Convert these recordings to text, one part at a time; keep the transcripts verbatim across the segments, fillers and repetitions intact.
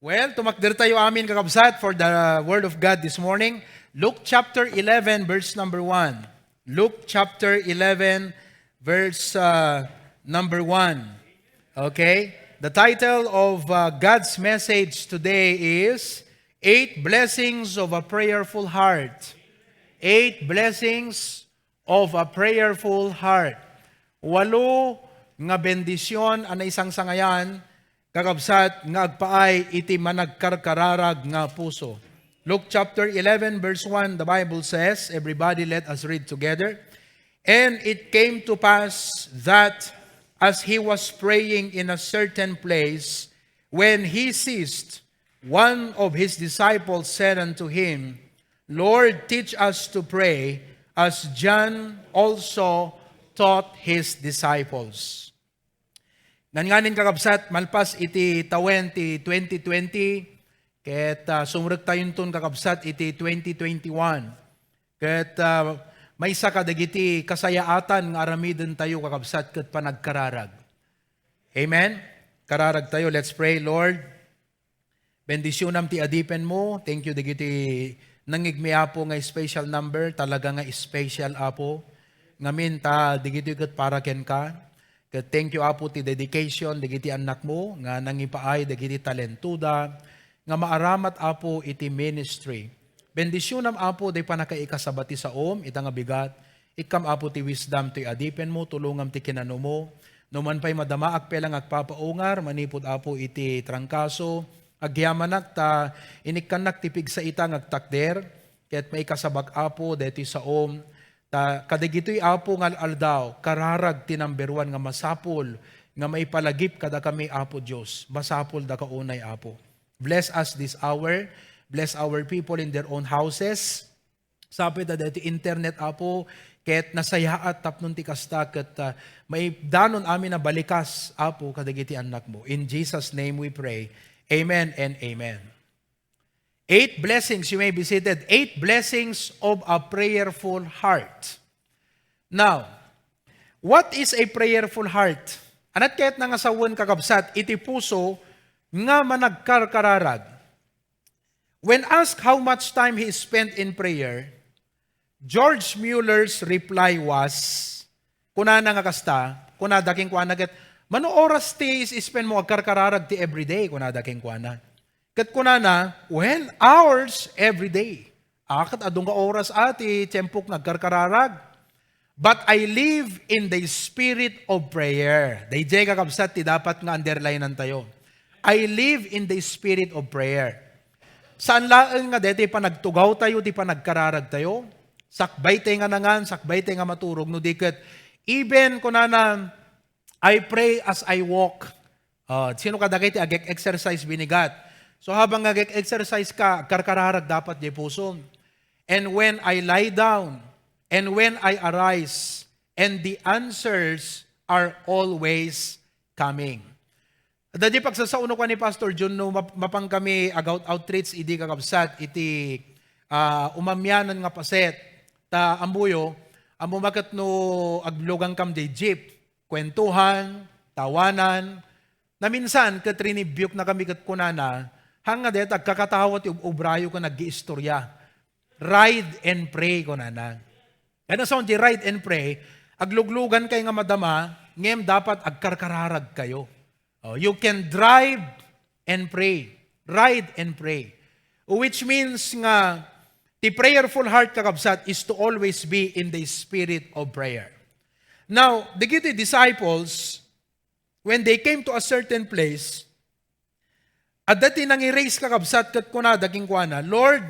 Well, tumakder tayo amin, kakabsat, for the word of God this morning. Luke chapter eleven, verse number one. Luke chapter eleven, verse uh, number one. Okay? The title of uh, God's message today is Eight Blessings of a Prayerful Heart. Eight Blessings of a Prayerful Heart. Walo nga bendisyon a naisangsangayan, kakabsat, nga agpaay iti managkarkararag nga puso. Luke chapter eleven, verse one, the Bible says, everybody, let us read together. And it came to pass that as he was praying in a certain place, when he ceased, one of his disciples said unto him, Lord, teach us to pray, as John also taught his disciples. Nganganin, kakabsat, malpas iti tawen ti twenty twenty, ket uh, sumrektayon ton, kakabsat, iti twenty twenty-one. Ket uh, maysa kadagiti kasayaatan nga aramiden tayo, kakabsat, ket panagkararag. Amen? Kararag tayo. Let's pray. Lord, bendisyonam ti adipen mo. Thank you dagiti nangngegmi, Apo, nga special number. Talaga nga special, Apo. Ngamin ta dagiti ket para kenka. Ket thank you, Apo, ti dedication dagiti annakmo nga nangipaay dagiti talentoda nga maaramat, Apo, iti ministry. Bendisyonam, Apo, day panakaikasaba ti saom ita nga bigat. Ikkam, Apo, ti wisdom toy adipen mo, tulongam ti kinano mo. No man pay madamaak pay la nga agpapaungar manipud, Apo, iti trangkaso, agyamanak ta inikkannak ti pigsa ita nga agtakder, ket maikasabak, Apo, daytoy saom. Ta kadagitoy, Apo, nga al-aldaw, kararag ti number one nga masapul nga maipalagip kadakami, Apo Dios. Masapul daka unay, Apo. Bless us this hour. Bless our people in their own houses. Sapay ta daytoy internet, Apo, ket nasayaat tapno ti kasta ket ah, maidanon amin a balikas, Apo, kadagiti annakmo. In Jesus' name we pray. Amen and amen. Eight blessings, you may be seated. Eight blessings of a prayerful heart. Now, what is a prayerful heart? Anat kayat nga sawen, kakabsat, iti puso nga managkarkararag? When asked how much time he spent in prayer, George Mueller's reply was, kunana nga kasta, kunada kenkuana ket, "Mano oras ti is-spend mo agkarkararag ti everyday?" kunada kenkuana. Ket kunana, "Well, hours every day." Ah, ket adu nga oras a ti tiempok nga agkarkararag. "But I live in the spirit of prayer." Daydiay, kakabsat, ti dapat nga underlinean tayo. "I live in the spirit of prayer." Saan laeng nga daytoy panagtugaw tayo, ti panagkararag tayo. Sakbay tayo nga nangan, sakbay tayo nga maturog, no di ket, even kunana, "I pray as I walk." Ah, sino kadagiti agek-exercise binigat? So, habang agek-exercise ka, agkarkararag dapat di pusom. "And when I lie down, and when I arise, and the answers are always coming." Adda di pagsasao no kuan ni Pastor Jun, no map-, mapan kami ag-out-, outreach idi, kakabsat, iti ah, umamianan nga paset. Ta ammoyo, ammo met no aglugankam di jeep, kwentuhan, tawanan. Naminsan, ket rinibuke na kami ket kunana, "Haan nga dayta agkakatawa ti ub-, ubrayo ken aggiistorya. Ride and pray," kunana. Kano sa di ride and pray, agluglugan kay nga madama, ngem dapat agkarkararag kayo. Oh, you can drive and pray. Ride and pray. Which means nga, the prayerful heart, kakabsat, is to always be in the spirit of prayer. Now, the disciples, when they came to a certain place, adda ti nangiraise, kakabsat, ket kunada kenkuana, "Lord,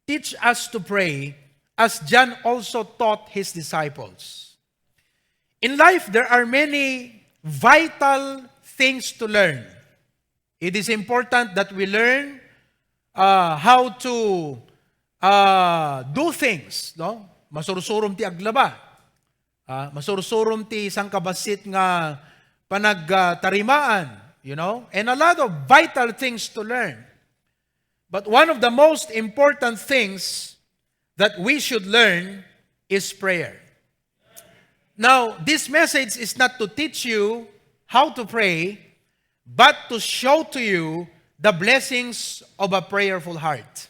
teach us to pray as John also taught his disciples." In life, there are many vital things to learn. It is important that we learn uh, how to uh, do things. No? Masursurom ti aglaba. Ah, masursurom ti sangkabassit nga panagtarimaan, you know, and a lot of vital things to learn. But one of the most important things that we should learn is prayer. Now, this message is not to teach you how to pray, but to show to you the blessings of a prayerful heart.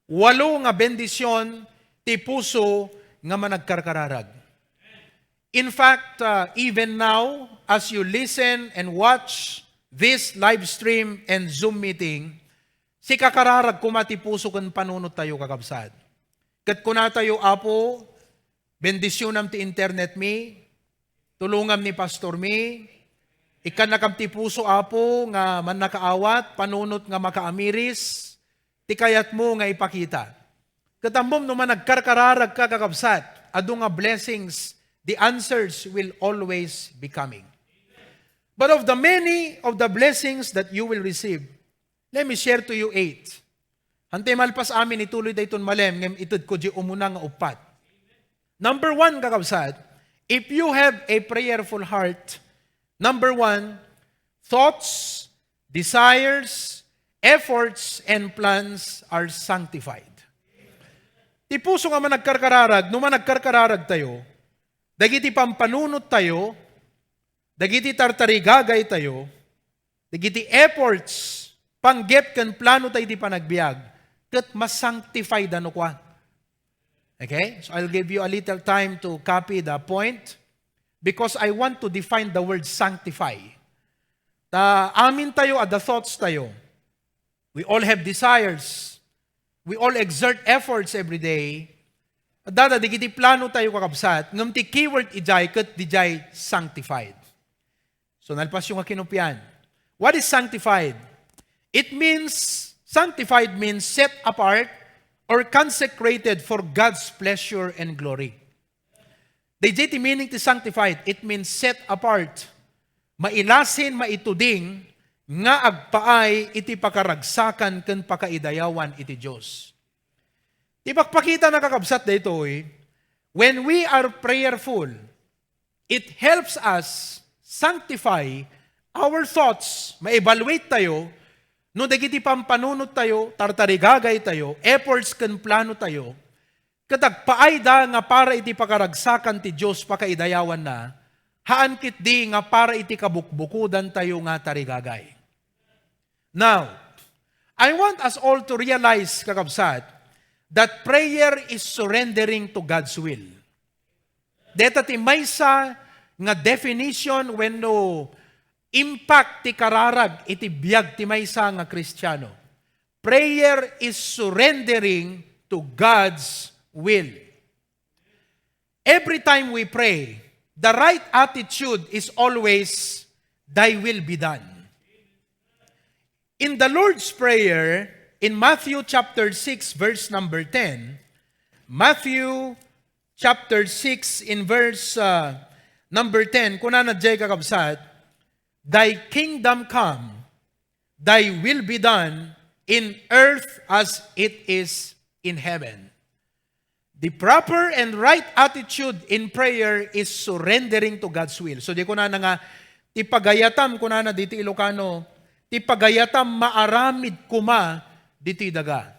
Walo nga bendision ti puso nga managkarkararag. In fact, uh, even now, as you listen and watch this live stream and Zoom meeting, sikakararag koma ti puso ken panunot tayo, kakabsat. Ket kuna tayo, Apo, bendisionam ti internet mi, tulongam ni pastor mi, ikkannakam ti puso, Apo, nga mannakaawat, panunot nga makaamiris, ti kayatmo nga ipakita. Ket ammom no managkarkararag ka, kakabsat, adu nga blessings, the answers will always be coming. But of the many of the blessings that you will receive, let me share to you eight. Hantay malpas amin, ituloy dayton malem, ngem ited ko di umuna nga uppat. Number one, kakabsat, if you have a prayerful heart, number one, thoughts, desires, efforts, and plans are sanctified. Ti puso nga managkarkararag, no managkarkararag tayo, dagiti pampanunot tayo, dagiti tartarigagay tayo, dagiti efforts, panggep ken plano tayo iti panagbiag, ket masanctify da no kua. Okay? So I'll give you a little time to copy the point because I want to define the word sanctify. Ta amin tayo, adda thoughts tayo. We all have desires. We all exert efforts every day. Adda dagiti plano tayo, kakabsat, ngem ti keyword idiay ket diay sanctified. So, nalpasyo nga kinupian. What is sanctified? It means, sanctified means set apart or consecrated for God's pleasure and glory. Daydiay ti meaning ti sanctified. It means set apart. Mailasin, maituding, nga agpaay iti pakaragsakan ken pakaidayawan iti Dios. Ti pakpakita na, kakabsat, daytoy, when we are prayerful, it helps us sanctify our thoughts. Ma-evaluate tayo no dagiti pampanunot tayo, tartarigagay tayo, efforts ken plano tayo, ket agpaayda nga para iti pakaragsakan ti Dios pakaidayawanna, haan ketdi nga para iti kabukbukodan tayo nga tarigagay. Now, I want us all to realize, kakabsat, that prayer is surrendering to God's will. Deta ti maysa nga definition wenno impact ti kararag iti biag ti maysa nga Kristiano. Prayer is surrendering to God's will. Every time we pray, the right attitude is always, "Thy will be done." In the Lord's Prayer, in Matthew chapter six, verse number ten, Matthew chapter six, in verse, uh, number ten, kunana diay, kakabsat, "Thy kingdom come, thy will be done in earth as it is in heaven." The proper and right attitude in prayer is surrendering to God's will. So, di kunana nga, ti pagayatam, kunana diti Ilocano, ti pagayatam maaramid koma diti daga.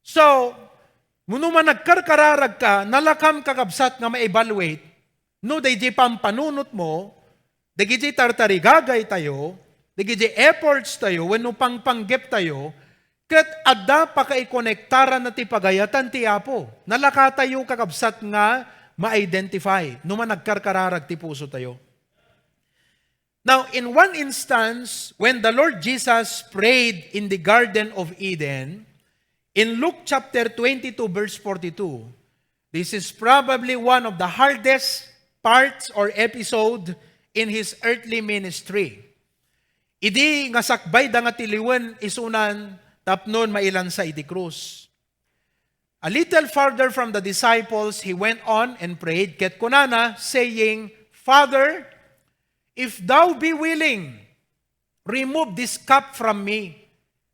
So, no managkarkararag ka, nalakam, kakabsat, nga ma-evaluate no daydiay pampanunot mo, dagiti tartarigagay tayo, dagiti efforts tayo, wenno pangpanggep tayo, ket adda pakaikonektaran ti pagayatan ti Apo. Nalaka tayo, kakabsat, nga ma-identify no managkarkararag ti puso tayo. Now, in one instance, when the Lord Jesus prayed in the Garden of Eden, in Luke chapter twenty-two, verse forty-two, this is probably one of the hardest parts or episode in his earthly ministry. Idi nga sakbayda nga tiliwen isunan tapnon mailansa iti krus. A little farther from the disciples, he went on and prayed, ket kunana, saying, "Father, if thou be willing, remove this cup from me.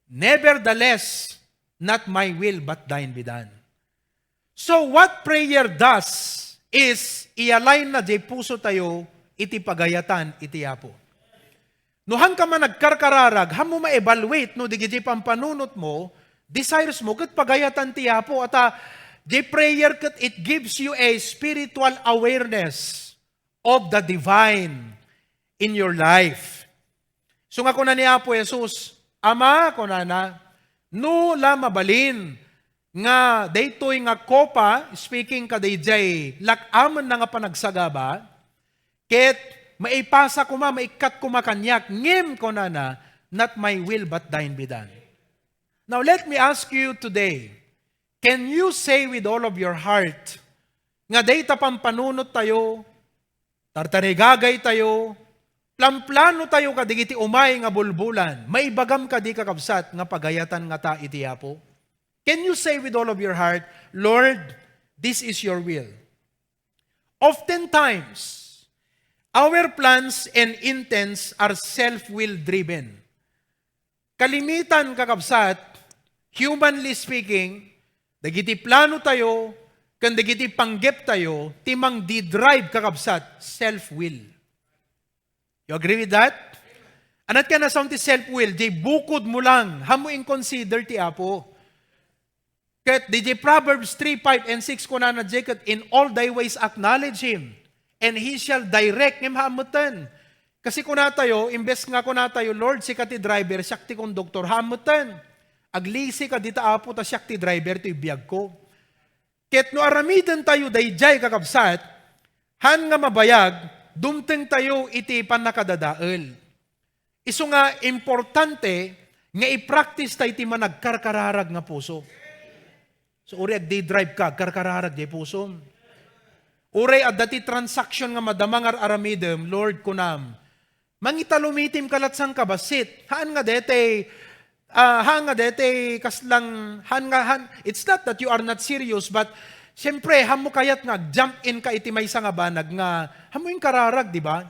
Nevertheless, not my will, but thine be done." So what prayer does is i-align na diay puso tayo iti pagayatan iti Apo. No haanka man nagkarkararag, haanmo ma-evaluate no dagiti pampanunot mo, desires mo, ket pagayatan ti Apo. Ata, the prayer ket it gives you a spiritual awareness of the divine in your life. So nga kuna ni Apo Jesus, Ama, kunana, no la mabalin nga daytoy nga kopa, speaking kadaydiay lak-amen na nga panagsagaba, ket maipasa koma, maikkat koma kaniak, ngem kunana, "Not my will but thine be done." Now let me ask you today, can you say with all of your heart nga dayta pampanunot tayo, tartarigagay tayo, plamplano tayo kadagiti umay nga bulbulan, maibagam kadi, kakabsat, nga pagayatan ngata iti Apo? Can you say with all of your heart, "Lord, this is your will"? Oftentimes, our plans and intents are self-will driven. Kalimitan, kakabsat, humanly speaking, dagiti plano tayo, ken dagiti panggep tayo, ti mangdidrive, kakabsat, self-will. You agree with that? Anat ka na sound ti self-will, di bukod mo lang, hamo in consider ti Apo. Ket di Proverbs three, five, and six, kunana di ket, "In all thy ways acknowledge him, and he shall direct." Ngem haameten. Kasi kuna tayo, imbes nga kuna tayo, "Lord, sika ti driver, siak ti konduktor," haameten. Aglisi ka dita, Apo, ta siak ti driver ti biagko. Ket no aramiden tayo daydiay, kakabsat, han nga mabayag, dumteng tayo iti pannakadadael. Isu nga importante nga i-practice tayo ti managkarkararag nga puso. So, uray agdi-drive ka, agkarkararag diay pusom. Uray adda ti transaction nga madama nga ar-aramidem, "Lord," kunam, "mangitalumitim ka lat sangkabassit." Haan nga detay, ah, haan nga detay kaslang, haan nga, haan, it's not that you are not serious, but siyempre, hamo kayat nga jump in ka iti maysa nga banag nga, hamo inkararag, di ba?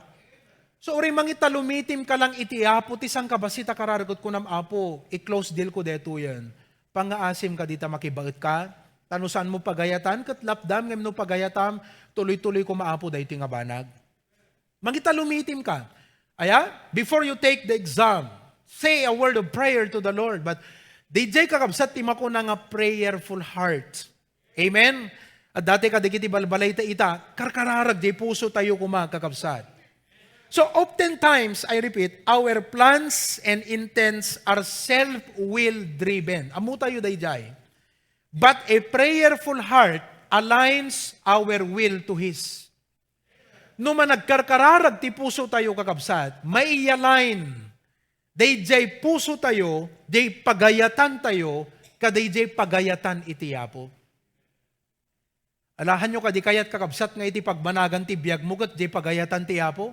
So, uray mangitalumitim ka lang iti Apo ti sangkabassit a kararag ket kunam, "Apo, i-close deal ko detoyen. Pangngaasim ka dita makibaet ka. Ta no saan mo pagayatan, ket lapdam, ngem no pagayatam, tuloy-tuloy koma, Apo, daytoy nga banag." Mangitalumitim ka. Aya, before you take the exam, say a word of prayer to the Lord. But diay kakabsat ti makuna nga prayerful heart. Amen? Adda ti kadagiti balbalay ta ita, karkararag diay puso tayo koma, kakabsat. So oftentimes, I repeat, our plans and intents are self-will driven. Ammo tayo daydiay. But a prayerful heart aligns our will to His. No managkarkararag ti puso tayo, kakabsat, mai-align daydiay puso tayo, diay pagayatan tayo, kadaydiay pagayatan iti Apo. Alahanyo kadi kayat, kakabsat, nga iti pagbanagan ti biagmo ket diay pagayatan ti Apo?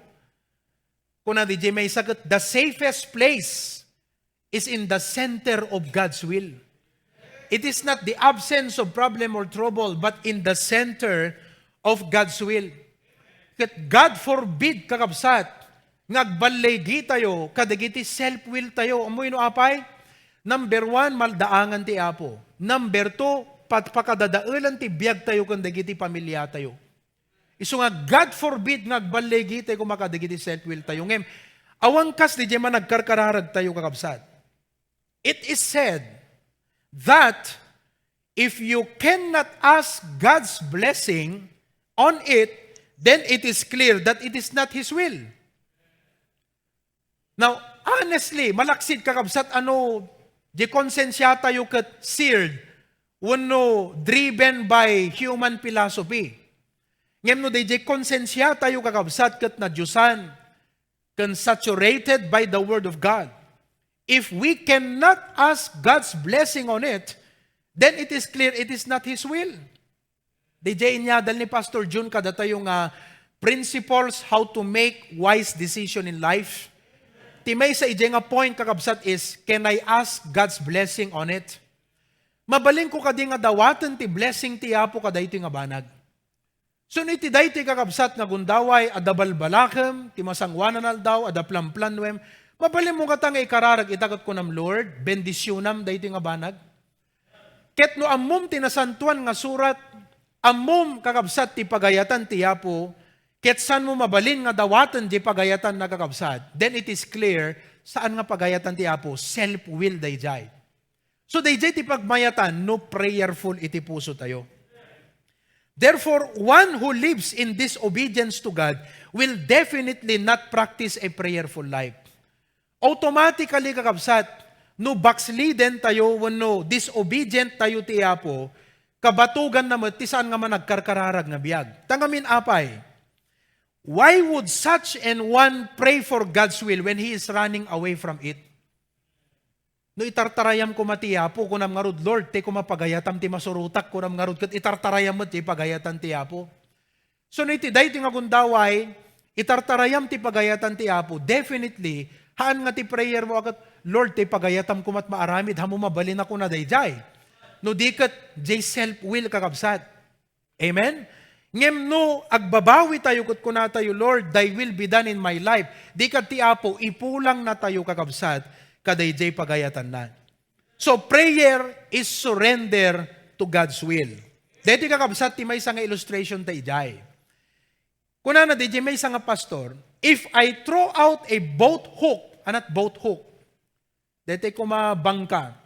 Kuna diay maysa ket, "The safest place is in the center of God's will." It is not the absence of problem or trouble, but in the center of God's will. Ket God forbid, kakabsat, nga agballigi tayo kadagiti self-will tayo. Ammoyo no apay? Number one, maldaangan ti Apo. Number two, pat-, pakadadaelan ti biag tayo ken dagiti pamilya tayo. Isu nga, God forbid nga agballigi tayo koma kadagiti self-will tayo. Ngem, awan kas diay managkarkararag tayo, kakabsat. It is said that if you cannot ask God's blessing on it, then it is clear that it is not His will. Now, honestly, malaksid, kakabsat, ano, diay konsensia tayo ket seared wenno driven by human philosophy. Ngem no diay konsensia tayo, kakabsat, ket nadiosan ken saturated by the Word of God, if we cannot ask God's blessing on it, then it is clear it is not His will. Diay inyadal ni Pastor Jun kadatayo nga principles how to make wise decision in life. Ti maysa idiay nga point, kakabsat, is, can I ask God's blessing on it? Mabalinko kadi nga dawaten ti blessing ti Apo kadaytoy nga banag? So, no iti daytoy, kakabsat, nga gundaway, adda balbalakem, ti masangoanan a aldaw, adda plamplanuem, mabalinmo ngata nga ikararag ita ket kunam, "Lord, bendisionam daytoy nga banag"? Ket no ammom ti Nasantoan nga Surat, ammom, kakabsat, ti pagayatan ti Apo, ket saanmo mabalin nga dawaten diay pagayatanna, kakabsat, then it is clear, saan nga pagayatan ti Apo, self-will daydiay. So, daydiay ti pagmayatan no prayerful iti puso tayo. Therefore, one who lives in disobedience to God will definitely not practice a prayerful life. Automatically, kakabsat, No backslidden tayo wenno disobedient tayo ti Apo, kabatuganna met ti saan nga managkarkararag nga biag. Ta ngamin apay, why would such an one pray for God's will when he is running away from it? No itartarayam koma ti Apo, kunam ngarud, "Lord, ti koma pagayatam ti masurotak," kunam ngarud, ket itartarayam met ti pagayatan ti Apo. So, no iti daytoy nga gundaway, itartarayam ti pagayatan ti Apo, definitely, haan nga ti prayer mo a ket, "Lord, ti pagayatam komat maaramid, haanmo mabalin a kuna daydiay." No di ket, jay self-will, kakabsat. Amen? Ngem no agbabawi tayo ket kuna tayo, "Lord, thy will be done in my life." Di ket ti Apo, ipulangna tayo, kakabsat, kadaydiay pagayatanna. So, prayer is surrender to God's will. Daytoy, kakabsat, ti maysa nga illustration ta idiay. Kunana daydiay maysa nga pastor, "If I throw out a boat hook," anat boat hook? Daytoy koma bangka.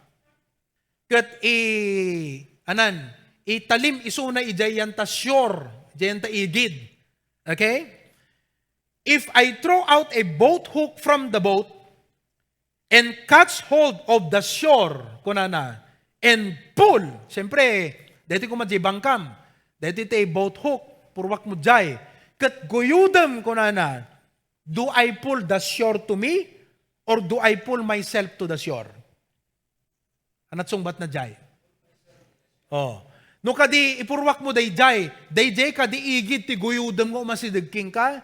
Ket i-, anan, italim isuna idiay yanta shore, idiay yanta igid. Okay? "If I throw out a boat hook from the boat and catch hold of the shore," kunana, "and pull," siyempre, daytoy koma diay bangkam, daytoy ti boat hook, purwak mo diay, "ket guyodem," kunana, "do I pull the shore to me or do I pull myself to the shore?" Anat sungbatna diay? Oh. No kadi, ipurwak mo daydiay, daydiay kadi igid ti guyodem nga umasideg kenka?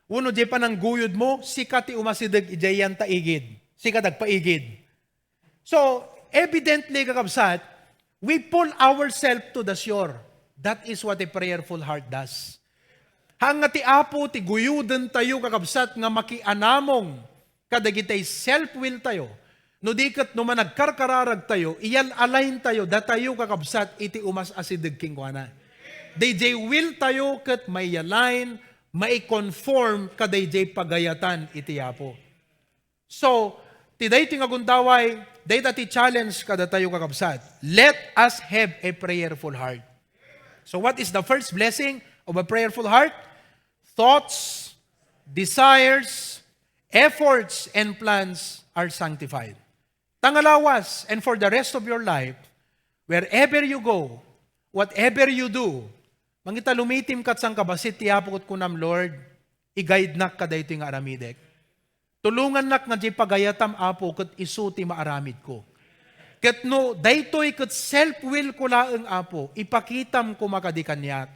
Wenno diay panangguyod mo, sika ti umasideg idiay yanta igid. Sika dagpaigid. So, evidently, kakabsat, we pull ourselves to the shore. That is what a prayerful heart does. Haan nga ti Apo ti guyoden tayo, kakabsat, nga makianamong kadagiti self-will tayo. No di ket no managkarkararag tayo, iyal-align tayo, datayo, kakabsat, iti umas-asideg kenkuana. Daydiay will tayo ket maialign, maikonform kadaydiay pagayatan iti Apo. So, ti daytoy nga gundaway, dayta ti challenge kadatayo, kakabsat. Let us have a prayerful heart. So, what is the first blessing of a prayerful heart? Thoughts, desires, efforts, and plans are sanctified. Ta nga lawas, and for the rest of your life, wherever you go, whatever you do, mangita lumitim kat sangkabassit ti Apo ket kunam, "Lord, i-guide-nak kadaytoy nga aramidek. Tulongannak nga diay pagayatam, Apo, ket isu ti maaramidko. Ket no daytoy ket self-will ko laeng, Apo, ipakitam koma kadi kaniak.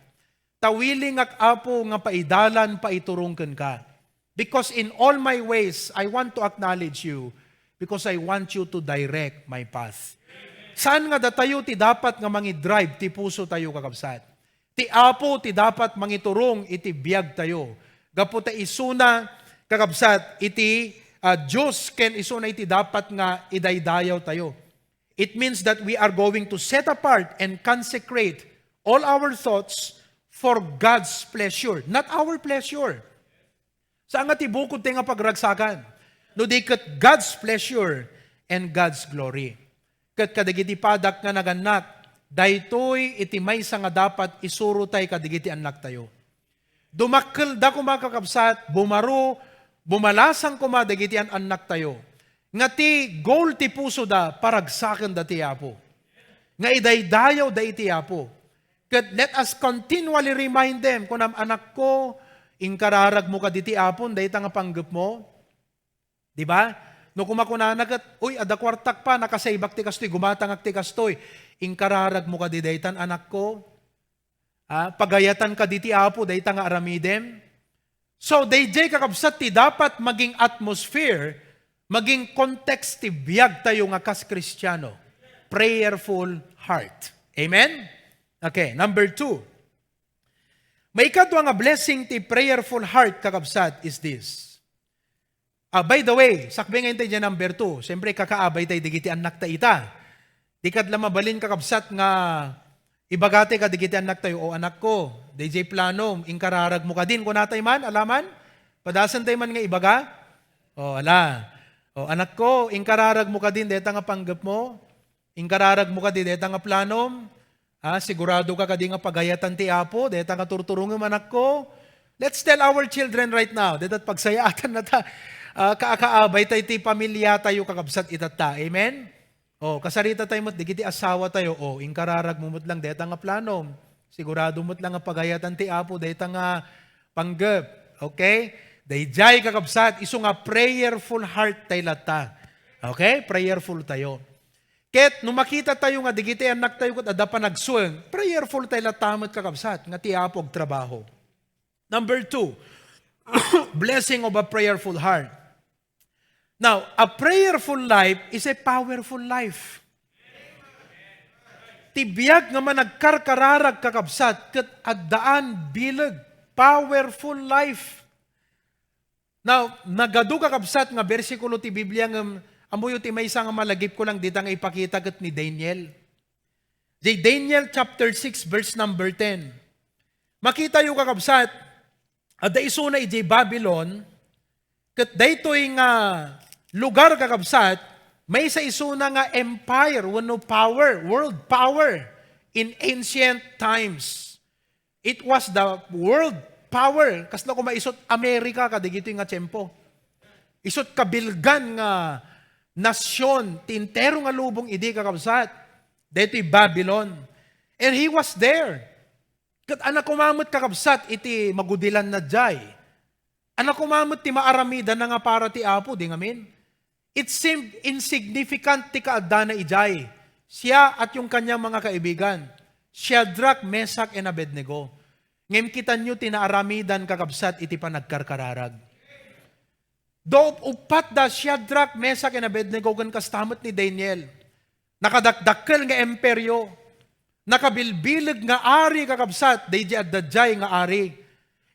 Ta willingak, Apo, nga paidalan, paiturong kenka. Because in all my ways, I want to acknowledge you because I want you to direct my path." Saan nga datayo ti dapat nga mangidrive ti puso tayo, kakabsat? Ti Apo ti dapat mangiturong iti biag tayo. Gapu ta isuna, kakabsat, iti, ah, Dios ken isuna iti dapat nga idaydayaw tayo. It means that we are going to set apart and consecrate all our thoughts for God's pleasure, not our pleasure. Saan nga ti bukod tayo nga pagragsakan, no di ket God's pleasure and God's glory. Ket kadagiti padak nga nagannak, daytoy iti maysa nga dapat isuro tay kadagiti annak tayo. Dumakkelda koma, kakabsat, bumaro, bumalasang koma dagiti an-annak tayo. Nga ti goal ti pusoda, paragsakenda ti Apo. Nga idaydayawda iti Apo. Ket let us continually remind them, kunam, "Anakko, inkararagmo kadi ti Apo, dayta nga panggepmo." Di ba? No kumakunana ket, "Uy, adda kuartak pa, nakasaybak ti kastoy, gumatangak ti kastoy." Inkararagmo kadi daytan, anakko? Ah, pagayatan kadi ti Apo, dayta nga aramidem? So, dayjay kakabsat ti dapat maging atmosphere, maging context ti biag tayo nga kas Kristiano. Prayerful heart. Amen? Okay, number two. Maikadua nga blessing ti prayerful heart, kakabsat, is this. Ah, by the way, sakbay nga intay diay number two, siyempre, kakaabay tay digiti annak ta ita. Di ket la mabalin, kakabsat, nga ibaga tay kadigiti annak tayo, "O, anakko, dayjay planom, inkararagmo kadin," kunatay man, alaman? Padasan tay man nga ibaga? O, ala. "O, anakko, inkararagmo kadin, dayta nga panggepmo? Inkararagmo kadi dayta nga planom? Ah, sigurado ka kadi nga pagayatan ti Apo dayta nga turturongem, anakko?" Let's tell our children right now, dayta pagsayaatan na ta. ah, kaakaabay tayo ti pamilya tayo, kakabsat, itatta. Amen? O, kasarita tayo met, dagiti asawa tayo, o, inkararag mo met lang deta nga plano. Sigurado met lang nga pagayatan ti Apo, deta nga panggep. Okay? Dayjay, kakabsat, isu nga prayerful heart tayo latta. Okay? Prayerful tayo. Ket no makita tayo nga dagiti annak tayo ket adda panagsueng, prayerful tayo latta met, kakabsat, nga ti Apo agtrabaho. Number two, blessing of a prayerful heart. Now, a prayerful life is a powerful life. Ti biag nga managkarkararag, kakabsat, ket addaan bileg, powerful life. Now, nagadu, kakabsat, nga bersikulo ti Biblia ngem ammoyo ti maysa nga malagipko lang dita nga ipakita ket ni Daniel. Di Daniel chapter six, verse number ten. Makitayo, kakabsat, adda isuna idiay Babylon, ket daytoy nga lugar, kakabsat, maysa isuna nga empire wenno power, world power in ancient times. It was the world power. Kasla koma isut' America kadagitoy nga tiempo. Isut' kabilgan nga nasyon ti entero nga lubong idi, kakabsat. Daytoy Babylon. And he was there. Ket ania koma met, kakabsat, iti magudilanna diay? Ania koma met ti maaramidanna nga para ti Apo, di ngamin? It seemed insignificant ti kaaddana idiay. Siya at yung kanyang mga kaibigan, Shadrach, Meshach, and Abednego. Ngem kitanyo ti naaramidan, kakabsat, iti panagkarkararag. Do uppat da Shadrach, Meshach, and Abednego ken kasta met ni Daniel. Nakadakdakkel nga imperio. Nakabilbileg nga ari, kakabsat, daydi adda diay nga ari.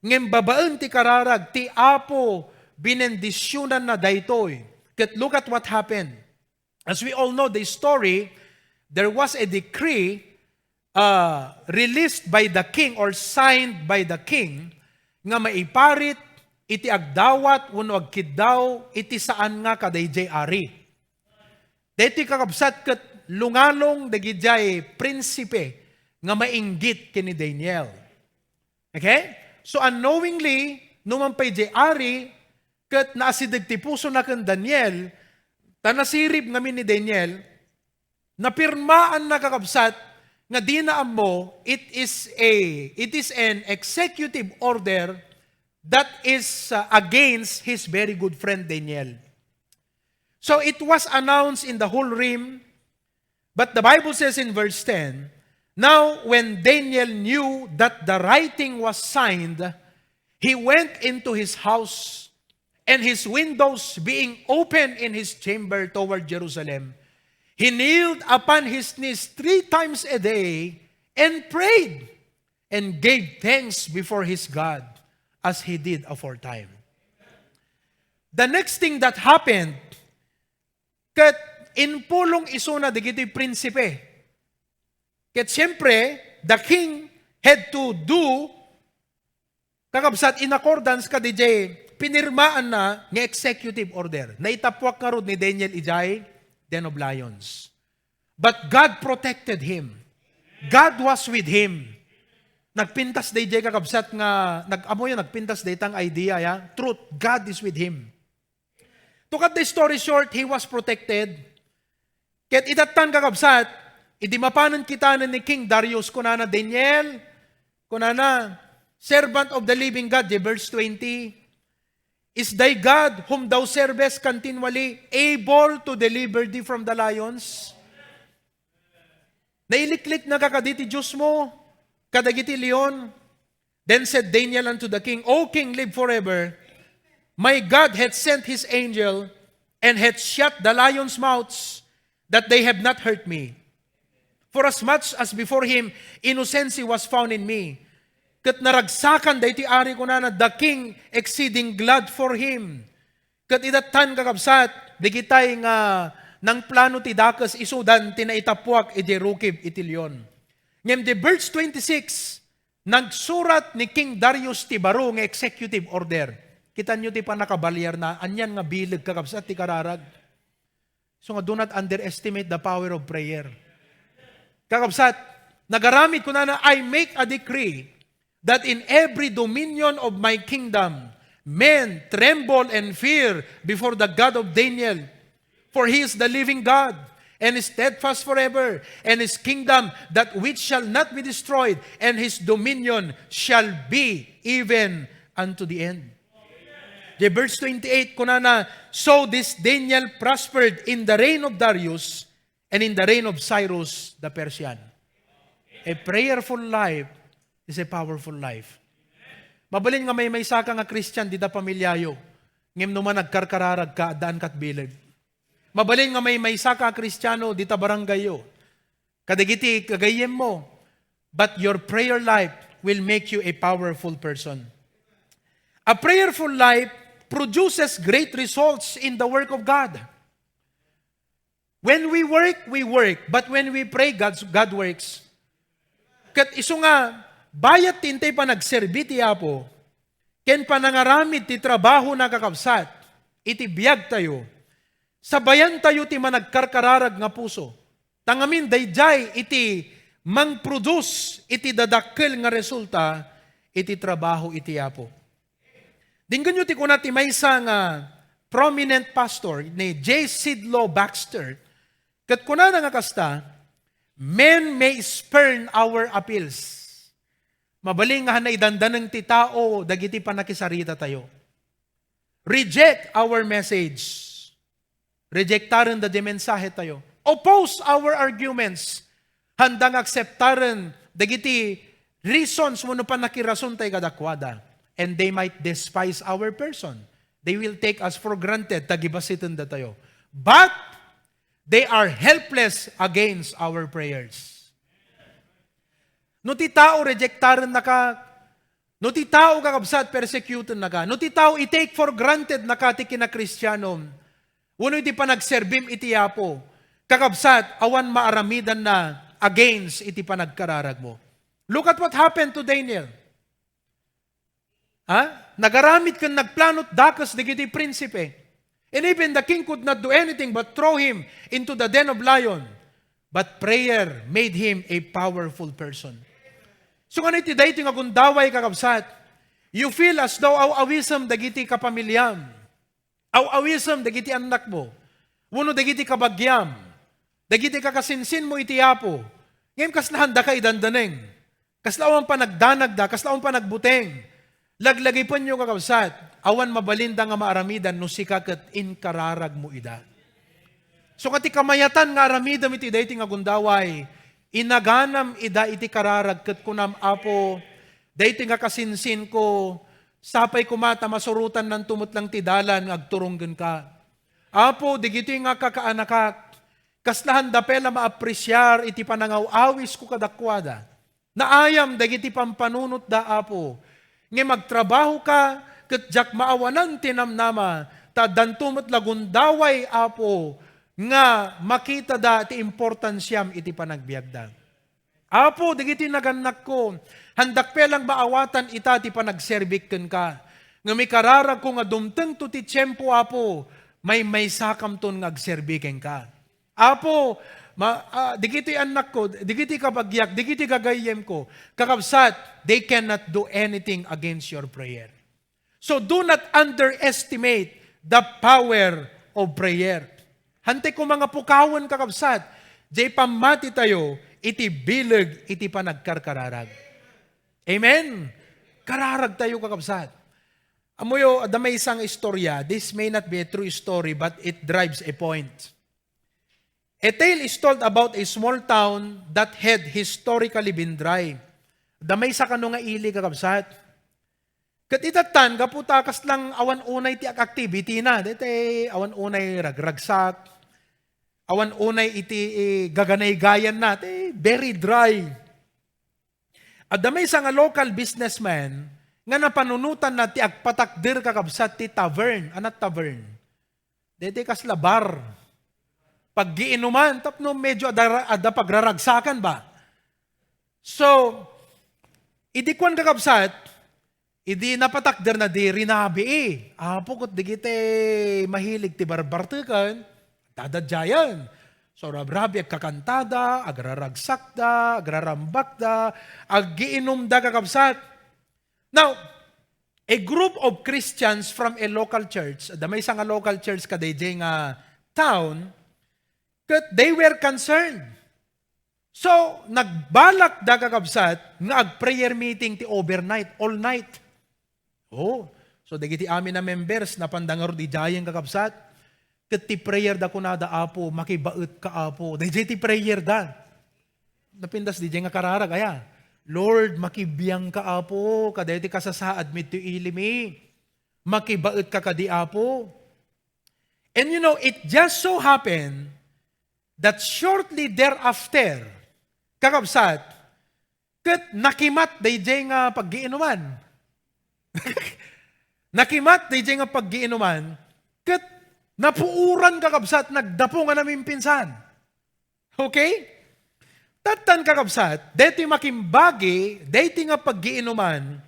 Ngem babaen ti kararag, ti Apo binendisionanna daytoy. Ket look at what happened. As we all know the story, there was a decree, uh, released by the king or signed by the king nga maiparit iti agdawat wenno agkiddaw iti saan nga kadaydiay ari. Daytoy, kakabsat, ket lungalong dagidiay prinsipe nga mainggit ken ni Daniel. Okay? So, unknowingly, numan pay diay ari, ket naasideg ti pusona ken Daniel, ta nasirib ngamin ni Daniel, napirmaanna, kakabsat, nga dina ammo, it is a, it is an executive order that is, uh, against his very good friend Daniel. So it was announced in the whole realm. But the Bible says in verse ten, "Now when Daniel knew that the writing was signed, he went into his house, and his windows being open in his chamber toward Jerusalem, he kneeled upon his knees three times a day and prayed and gave thanks before his God as he did aforetime." The next thing that happened, ket impulong isuna dagiti prinsipe. Ket siempre, the king had to do, kakabsat, in accordance kadaydiay pinirmaanna nga executive order. Naitappuak ngarud ni Daniel idiay den of lions. But God protected him. God was with him. Nagpintas daydiay, kakabsat, nga, nag-, ammoyo, nagpintas dayta nga idea, ya. Truth, God is with him. To cut the story short, he was protected. Ket itattan, kakabsat, idi mapanen kitaen ni King Darius, kunana, "Daniel," kunana, "servant of the living God," di verse twenty, "is thy God, whom thou servest continually, able to deliver thee from the lions?" Nailikliknaka kadi ti Diosmo kadagiti leon? Then said Daniel unto the king, "O king, live forever. My God hath sent his angel, and hath shut the lions' mouths, that they have not hurt me. For as much as before him innocency was found in me." Ket naragsakan daytoy ari, kunana, "The king exceeding glad for him." Ket idattan, kakabsat, dagitay nga nangplano ti dakes, isudan ti naitappuak idiay rukib iti leon. Ngem di verse twenty-six, nagsurat ni King Darius ti baro nga executive order. Kitanyo ti pannakabaliarna, anian nga bileg, kakabsat, ti kararag. So nga, do not underestimate the power of prayer. Kakabsat, nagaramid, kunana, "I make a decree that in every dominion of my kingdom, Men tremble and fear before the God of Daniel, for he is the living God, and is steadfast forever, and his kingdom that which shall not be destroyed, and his dominion shall be even unto the end. The verse twenty-eight, kunana, "So this Daniel prospered in the reign of Darius and in the reign of Cyrus the Persian." A prayerful life is a powerful life. Mabalin nga maymaysa ka nga Christian dita pamilyayo, ngem no man agkarkararag ka, addaan kat bileg. Mabalin nga maymaysa ka nga Kristiano dita barangayyo, kadagiti gagayyemmo, but your prayer life will make you a powerful person. A prayerful life produces great results in the work of God. When we work, we work. But when we pray, God's, God works. Ket isu nga, bayat ti intay panagserbi ti Apo, ken panangaramid ti trabaho na, kakabsat, iti biag tayo, sabayan tayo ti managkarkararag nga puso. Ta ngamin, daydiay iti mangproduce iti dadakkel nga resulta iti trabaho iti Apo. Denggenyo ti kuna ti maysa nga prominent pastor ni J. Sidlow Baxter, ket kunana nga kasta, "Men may spurn our appeals." Mabalin nga han naidandaneng ti tao dagiti pannakisarita tayo. Reject our message. Rejectaren da di mensahe tayo. Oppose our arguments. Handa nga akseptaren dagiti reasons wenno pannakirason tayo kadakuada. And they might despise our person. They will take us for granted, ta gibasiten da tayo. But they are helpless against our prayers. No ti tao rejectaren naka, no ti tao, kakabsat, persecuten naka, no ti tao i-take for granted naka ti kinakristianom, wenno iti panagserbim iti Apo, kakabsat, awan maaramidanna against iti panagkararagmo. Look at what happened to Daniel. Ha? Nagaramid ken nagplano ti dakes dagiti prinsipe. And even the king could not do anything but throw him into the den of lion. But prayer made him a powerful person. So, nga iti daytoy nga gundaway, kakabsat, you feel as though aw-awisem dagiti kapamiliam. Aw-awisem dagiti annakmo, wenno dagiti kabagiam, dagiti kakasinsinmo iti Apo. Ngem kasla handaka idandaneng. Kasla awan panagdanagda, kasla awan panagbuteng. Laglagipenyo, kakabsat, awan mabalinda nga maaramidan no sika ket inkararagmo ida. So, nga ti kamayatan nga aramidem iti daytoy nga gundaway, inaganam ida iti kararag ket kunam, "Apo, daytoy nga kasinsinko, sapay koma ta masurotannanto met lang ti dalan nga agturong kenka. Apo, dagitoy nga kakaanakak, kasla handa pay la maapresiar iti panangaw-awisko kadakuada. Naayam dagiti pampanunotda, Apo. Ngem agtrabahoka ket diak maawanan ti namnama, ta addanto met la gundaway, Apo, nga makitada ti importansiam iti panagbiagda. Apo, dagiti nagannakko, handak pay lang maawatan ita ti panagserbik kenka. Ngem ikararagko nga dumtengto ti tiempo, Apo, maymaysakamton nga agserbi kenka." Apo, ma-, ah, dagiti annakko, dagiti kabagiak, dagiti gagayyemko, kakabsat, they cannot do anything against your prayer. So do not underestimate the power of prayer. Hantay koma nga pukawen, kakabsat, jay pammati tayo iti bileg iti panagkarkararag. Amen? Kararag tayo, kakabsat. Amoyo, adda maysa nga istorya. This may not be a true story, but it drives a point. A tale is told about a small town that had historically been dry. Adda maysa kano nga ili, kakabsat. Ket itattan, gapu ta kaslang awan unay ti activity na. Daytay awan unay ragragsak, awan unay iti, eh, gaganaygayan na. Ti very dry. Adda maysa nga local businessman nga napanunotanna ti agpatakder, kakabsat, ti tavern. Ania ti tavern? Daytay kasla bar. Paggiinuman, tapno medyo adda, adda pagraragsakan ba? So, idi kuan, kakabsat, idi napatakderna, di rinabii. Apo, ket dagiti mahilig ti barbarteken, dadadjayan. So, rabrabi, agkakantada, agraragsakda, agrarambakda, aggiinumda, kakabsat. Now, a group of Christians from a local church, adda maysa nga local church kadaydiay nga town, ket they were concerned. So, nagbalakda, kakabsat, nga ag-prayer meeting ti overnight, all night. Oh, so dagiti amin a members, napanda ngarud idiayen, kakabsat. Ket ti prayer da kunada, "Apo, makibaetka, Apo." Daydiay ti prayer da. Napintas didiay nga kararag, aya, "Lord, makibiangka, Apo, kadaytoy kasasaadmi ti ilimi. Makibaetka kadi, Apo." And you know, it just so happened that shortly thereafter, kakabsat, ket nakimat daydiay nga paggiinuman. Nakimat daydiay nga paggiinuman, ket napuoran, kakabsat, nagdapo nga namimpinsan. Okay? Tattan, kakabsat, daytoy makimbagi, daytoy nga paggiinuman,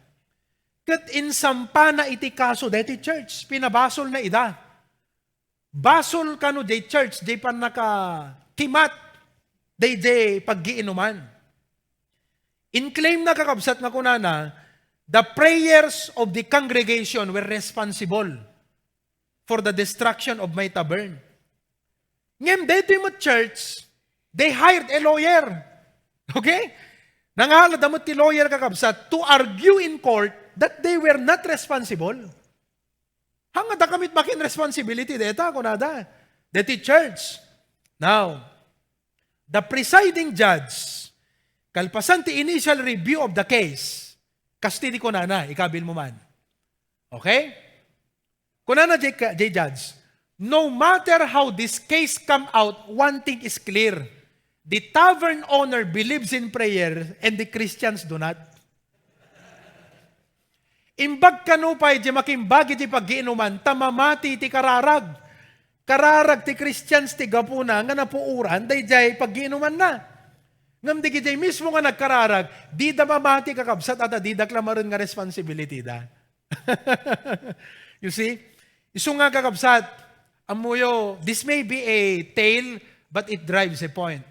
ket insampana iti kaso daytoy church, pinabasolna ida. Basol kano diay church, diay pannakakimat daydiay paggiinuman. In-claim na, kakabsat, nga kunana, "The prayers of the congregation were responsible for the destruction of my tavern." Ngem daytoy met church, they hired a lawyer. Okay? Nangahalada met ti lawyer, kakabsat, to argue in court that they were not responsible. Hanga da kami makin responsibility deta, kunada. Deti church. Now, the presiding judge, kalpasan ti initial review of the case, kasti di kunana, ikabil mo man. Okay? Kunana, J, J Judge, "No matter how this case come out, one thing is clear. The tavern owner believes in prayer and the Christians do not." Imbag kano pay di makimbagi di paggiinuman, ta mamati ti kararag. Kararag ti Christians ti gapuna nga napuoran daydiay paggiinumanna. Ngem dagiti mismo nga nagkararag, dida mamati, kakabsat, ata dida klamaen nga responsibility da. You see? Isu nga, kakabsat, ammoyo, this may be a tale, but it drives a point.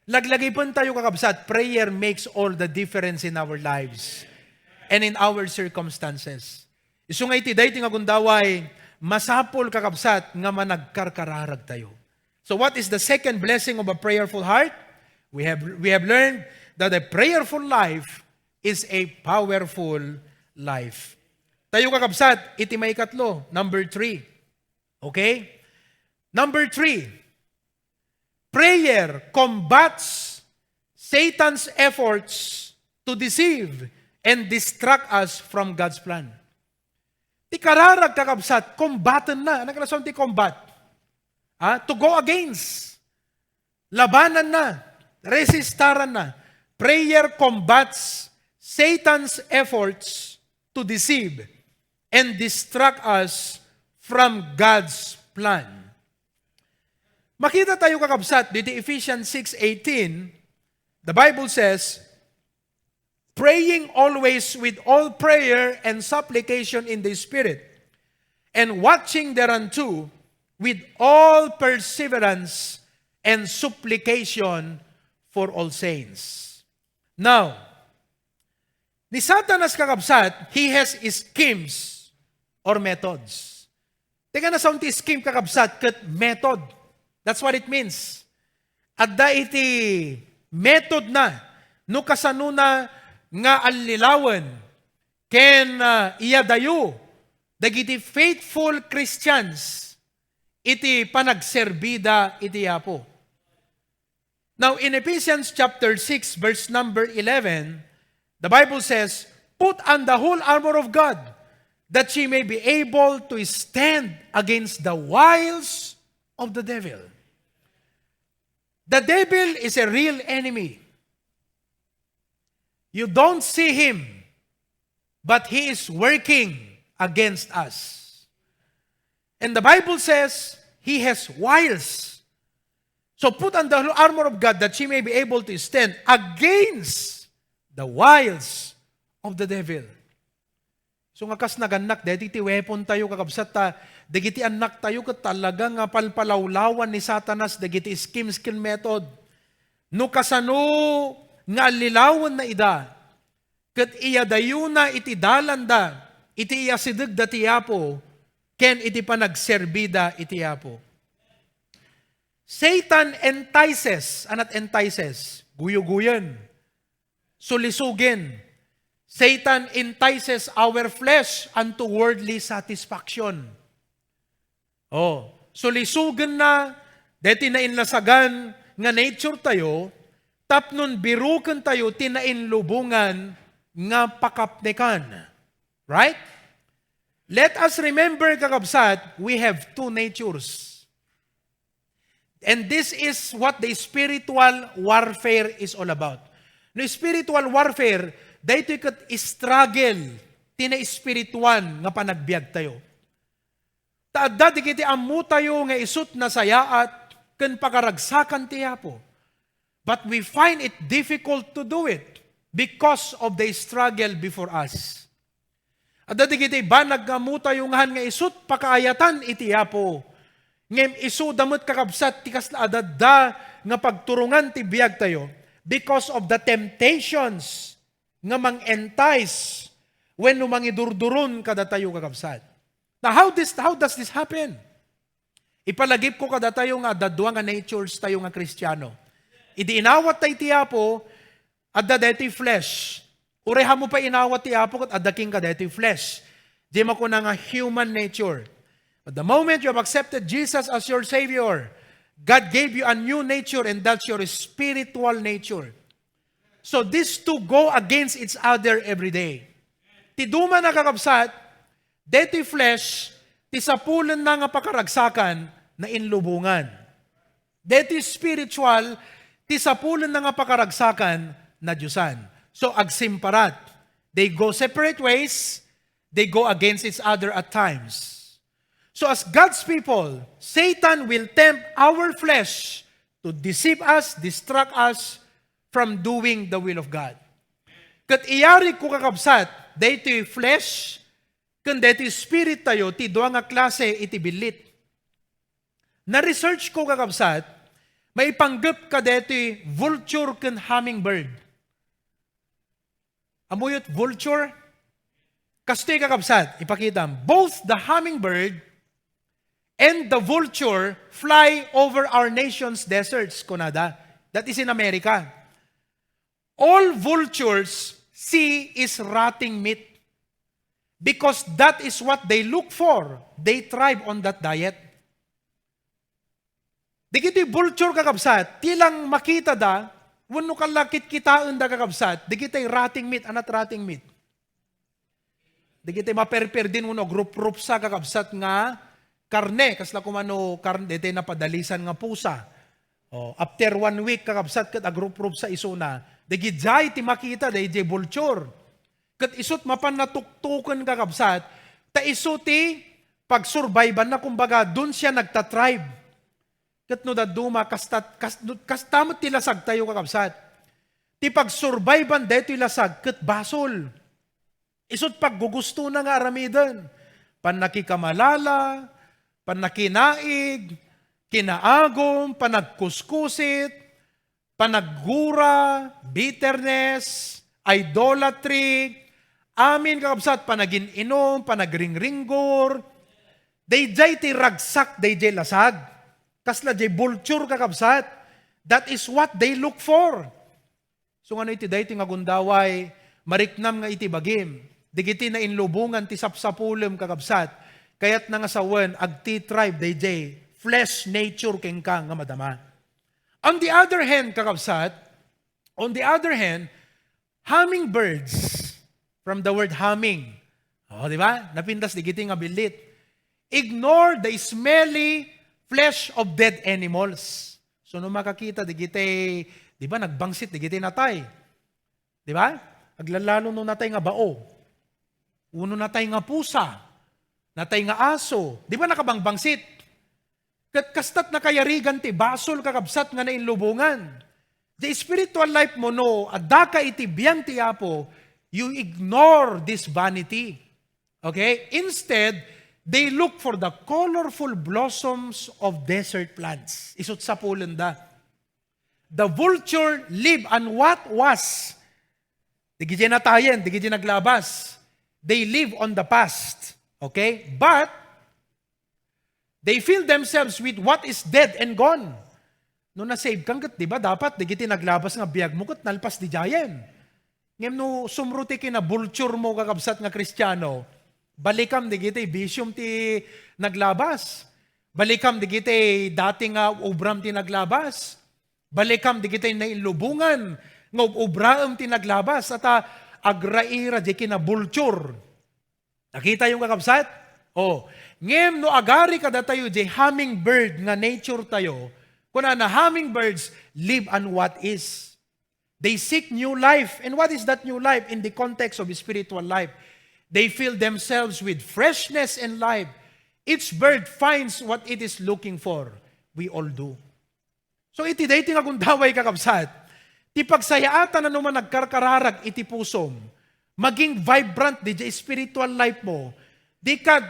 Laglagipen tayo, kakabsat, prayer makes all the difference in our lives and in our circumstances. Isu nga iti daytoy nga gundaway, masapul, kakabsat, nga managkarkararag tayo. So what is the second blessing of a prayerful heart? We have, we have learned that a prayerful life is a powerful life. Tayo, kakabsat, iti maikatlo, number three. Okay? Number three, prayer combats Satan's efforts to deceive and distract us from God's plan. Ti kararag, kakabsat, combaten na. Ano nga rason ti combat? Ah, to go against. Labanan na. Resistaran na. Prayer combats Satan's efforts to deceive and distract us from God's plan. Makita tayo, kakabsat, dito Ephesians six eighteen, the Bible says, "Praying always with all prayer and supplication in the Spirit, and watching thereunto with all perseverance and supplication for all saints." Now, ni Satanas, kakabsat, he has schemes or methods. Ti nga nasaon ti scheme, kakabsat, ket method. That's what it means. Adda iti method na, no kasanona nga allilawen ken, ah, iyadayo dagiti faithful Christians iti panagserbida iti Apo. Now, in Ephesians chapter six, verse number eleven, the Bible says, "Put on the whole armor of God, that ye may be able to stand against the wiles of the devil." The devil is a real enemy. You don't see him, but he is working against us. And the Bible says he has wiles. So put on the whole armor of God, that ye may be able to stand against the wiles of the devil. So nga kas nagannak, deti ti weapon tayo, kakabsat, ta dagiti annak tayo ket talaga nga palpalawlawan ni Satanas dagiti schemes ken method. No kasano nga allilawenna ida, ket iyadayona iti dalanda, iti iyasidegda ti Apo ken iti panagserbida iti Apo. Satan entices, anat entices? Guyuguyen, sulisugen. Satan entices our flesh unto worldly satisfaction. Oh, sulisugenna deti nainlasagan nga nature tayo, tapnon biruken tayo ti nainlubongan nga pakapnekan. Right? Let us remember, kakabsat, we have two natures. And this is what the spiritual warfare is all about. No spiritual warfare, daytoy ket struggle ti naespirituan nga panagbiag tayo. Ta adda digiti ammo tayo nga isut nasayaat ken pakaragsakan ti Apo. But we find it difficult to do it because of the struggle before us. Adda digiti banag nga ammo tayo nga han nga isut pakaayatan iti Apo. Ngem isuda met, kakabsat, ti kasla adda nga pagturongan ti biag tayo because of the temptations nga mang-entice wenno mangidurduron kadatayo, kakabsat. Now, how this, how does this happen? Ipalagipko kadatayo nga adda dua nga natures tayo nga Kristiano. Idi inawat tayo ti Apo, adda daytoy flesh. Uray ammo pay inawat ti Apo ket adda kenka daytoy flesh. Diay makuna nga human nature. But the moment you have accepted Jesus as your Savior, God gave you a new nature, and that's your spiritual nature. So these two go against each other every day. Ti dumana, kakabsat, daytoy flesh, ti sapulenna nga pakaragsakan, nainlubongan. Daytoy spiritual, ti sapulenna nga pakaragsakan, nadiosan. So, agsimparat. They go separate ways, they go against each other at times. So, as God's people, Satan will tempt our flesh to deceive us, distract us from doing the will of God. Ket iyarigko, kakabsat, daytoy flesh ken daytoy spirit tayo ti dua nga klase iti billit. Na-research ko, kakabsat, maipanggep kadaytoy vulture ken hummingbird. Ammoyo ti vulture? Kastoy, kakabsat, ipakitam. Both the hummingbird and the vulture fly over our nation's deserts, kunada. That is in America. All vultures see is rotting meat because that is what they look for. They thrive on that diet. Digiti vulture, kakabsat, ti lang makitada, wenno kalla kitkitaenda, kakabsat, digiti rotting meat, anat rotting meat. Digiti maperperdin wenno agruprupsa, kakabsat, nga karne, kasla kumano karne, daytoy napadalisan nga pusa. Oh, after one week, kakabsat, ket agruprupsa isuna. Dagiti diay ti makita, daydiay vulture. Ket isut mapan natuktoken, kakabsat, ta isu ti pagsurviveanna, kumbaga, dun siya nagtatribe. Ket no dadduma, kasta, kas-, no, kasta met ti lasagtayo, kakabsat. Ti pagsurvivean daytoy lasag ket basol. Isut paggugustona nga aramiden. Pannakikamalala, pannakinaig, kinaagum, panagkuskusit, panaggura, bitterness, idolatry, amin, kakabsat, panagin-inum, panagringringgor. Daydiay ti ragsak daydiay lasag. Kasla diay vulture, kakabsat. That is what they look for. So, ngano iti daytoy nga gundaway, mariknam nga iti bagim, digiti nainlubongan ti sapsapulem, kakabsat, kayatna nga sawen, agtitribe daydiay flesh nature kenka nga madama. On the other hand, kakabsat, on the other hand, hummingbirds, from the word humming. Oh, di ba? Napintas digiti nga billit. Ignore the smelly flesh of dead animals. So, no makakita digiti, di ba, nagbangsit digiti natay. Di ba? Aglalalo no natay nga bao. Uno natay nga pusa. Natay nga aso. Di ba nakabangbangsit? Ket kastat nakayarigan ti basol, kakabsat, nga nainlubongan. The spiritual life mo, no addaka iti biang ti Apo, you ignore this vanity. Okay? Instead, they look for the colorful blossoms of desert plants. Isut sapulenda. The vulture live on what was. Digiti natayen, digiti naglabas. They live on the past. Okay? But they fill themselves with what is dead and gone. No na-save ka ket, di ba, dapat dagiti naglabas nga biagmo ket nalpas didiayen. Ngem no sumro ti kinabulture mo, kakabsat nga Kristiano, balikam dagiti bisiom ti naglabas. Balikam dagiti dati nga obram ti naglabas. Balikam dagiti nailubongan nga ub-obraem ti naglabas. Ata agraira di kinabulture. Nakitayo, kakabsat? Oh, ngem no agari kadatayo di hummingbird nga nature tayo, kunana, hummingbirds live on what is. They seek new life. And what is that new life in the context of spiritual life? They fill themselves with freshness and life. Each bird finds what it is looking for. We all do. So, iti daytoy nga gundaway, kakabsat, ti pagsayaatan a no man nagkarkararag iti pusom, maging vibrant didiay spiritual life mo, di kad,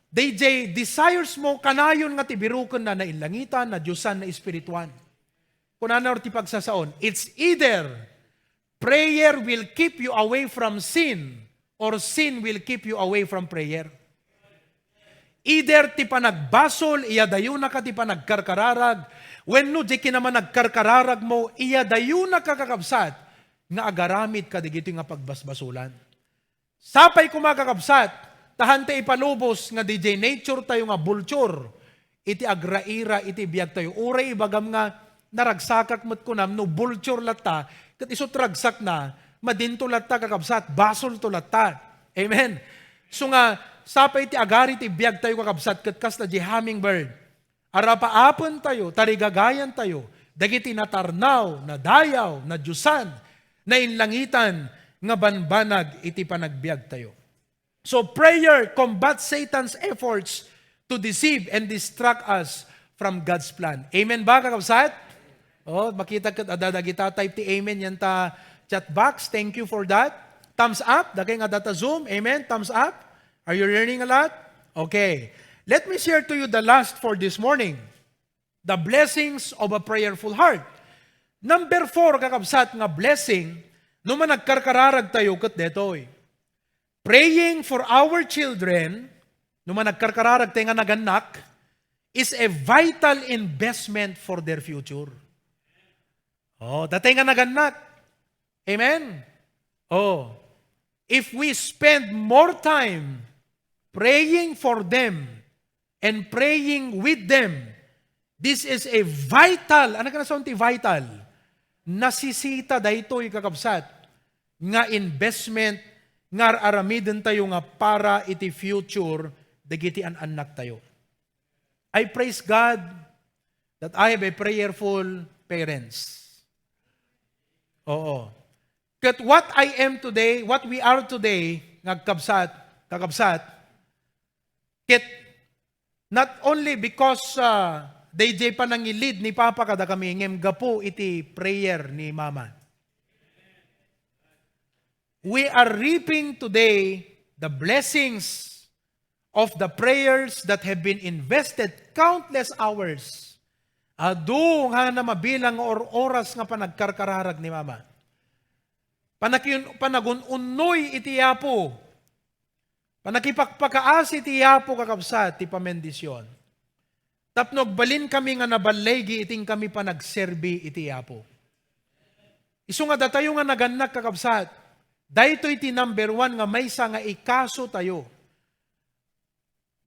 didiay desires mo, kanayon nga ti biruken na naillangitan, nadiosan, naespirituan. Kunana ti pagsasaon, it's either prayer will keep you away from sin, or sin will keep you away from prayer. Either ti panagbasol, iyadayonaka ti panagkarkararag, wenno di kinaman nagkarkararag mo, iyadayonaka, kakabsat, nga agaramid kadagitoy nga pagbasbasolan. Sapay koma, kakabsat, ta hanta ipalubos nga didiay nature tayo nga vulture iti agraira iti biag tayo. Uray ibagam nga naragsakak met kunam no vulture latta, ket isut' ragsakna, madinto latta, kakabsat, basolto latta. Amen. So nga, sapay ti agari ti biag tayo, kakabsat, ket kasta di hummingbird. Arapaapentayo, tarigagayantayo dagiti natarnaw, nadayaw, nadiosan, nainlangitan nga banbanag iti panagbiagtayo. So prayer combats Satan's efforts to deceive and distract us from God's plan. Amen ba, kakabsat? Oh, makita ket adda dagita type ti amen yanta chat box. Thank you for that. Thumbs up. Dakay nga data Zoom. Amen. Thumbs up. Are you learning a lot? Okay. Let me share to you the last for this morning. The blessings of a prayerful heart. Number four, kakabsat, nga blessing, no man nagkarkararag tayo ket detoy. Praying for our children, no man nagkarkararag tayo nga nagannak, is a vital investment for their future. Oh, datay nga nagannak. Amen? Oh, if we spend more time praying for them and praying with them, this is a vital, ano ka na ti vital? Nasisita daytoy, kakabsat, nga investment nga ar-aramiden tayo nga para iti future dagiti an-annak tayo. I praise God that I have a prayerful parents. Oo. Ket what I am today, what we are today, nga kabsat, kakabsat, ket not only because, ah, daydiay panangilid ni Papa kadakami, ngem gapu iti prayer ni Mama. We are reaping today the blessings of the prayers that have been invested countless hours. Adu nga mabilang nga or-oras nga panagkarkararag ni Mama. Panakiun-, panagun-unnoy iti Apo. Panakipakpakaasi iti Apo, kakabsat, ti pamendisyon. Tapno agbalinkami nga naballigi iti inkami panagserbi iti Apo. Isu nga datayo nga nagannak, kakabsat, daytoy ti number one nga maysa nga ikaso tayo.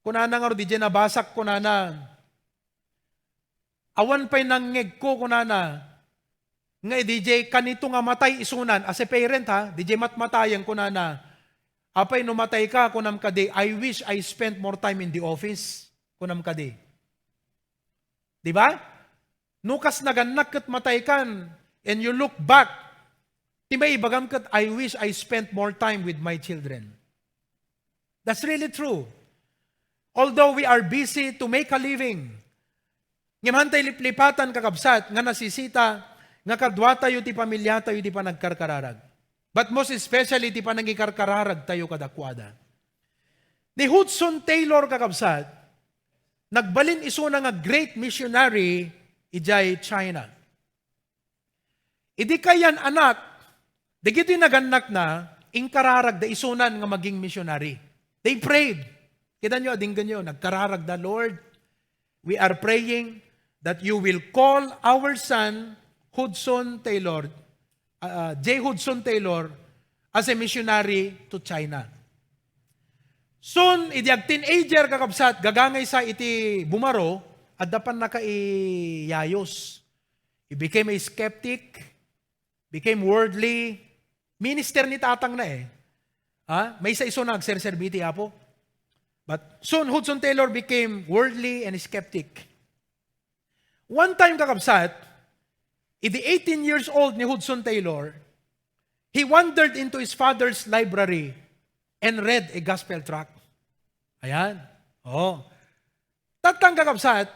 Kunana ngarud, didiay nabasak, kunana, awan pay nangngegko, kunana, nga didiay kanito nga matay isunan, as a parent ha, didiay matmatayen, kunana, apay no matay ka, kunam kadi, "I wish I spent more time in the office," kunam kadi. Di ba? No kas nagannak ket matay kan, and you look back, ti maibagam ket, "I wish I spent more time with my children." That's really true. Although we are busy to make a living, ngem hantay liplipatan, kakabsat, nga nasisita nga kaduatayo ti pamiliatayo iti panagkarkararag. But most especially, ti panangikarkararag tayo kadakuada. Ni Hudson Taylor, kakabsat, nagbalin isuna nga great missionary idiay China. Idi kayan-anak, dagiti nagannakna, Inkararagda isunan nga maging missionary. They prayed. Kita nyo, adinggan nyo, nagkararagda, "Lord, we are praying that you will call our son, Hudson Taylor, uh, J. Hudson Taylor, as a missionary to China." Soon, idi ag-teenager, kakabsat, gagangaysa iti bumaro, adda pannakaiyayos. He became a skeptic, became worldly. Minister ni tatangna eh. Ha? Maysa isuna nga agserserbi ti Apo. But soon, Hudson Taylor became worldly and skeptic. One time, kakabsat, idi eighteen years old ni Hudson Taylor, he wandered into his father's library and read a gospel tract. Ayan. Oh. Tattang, kakabsat,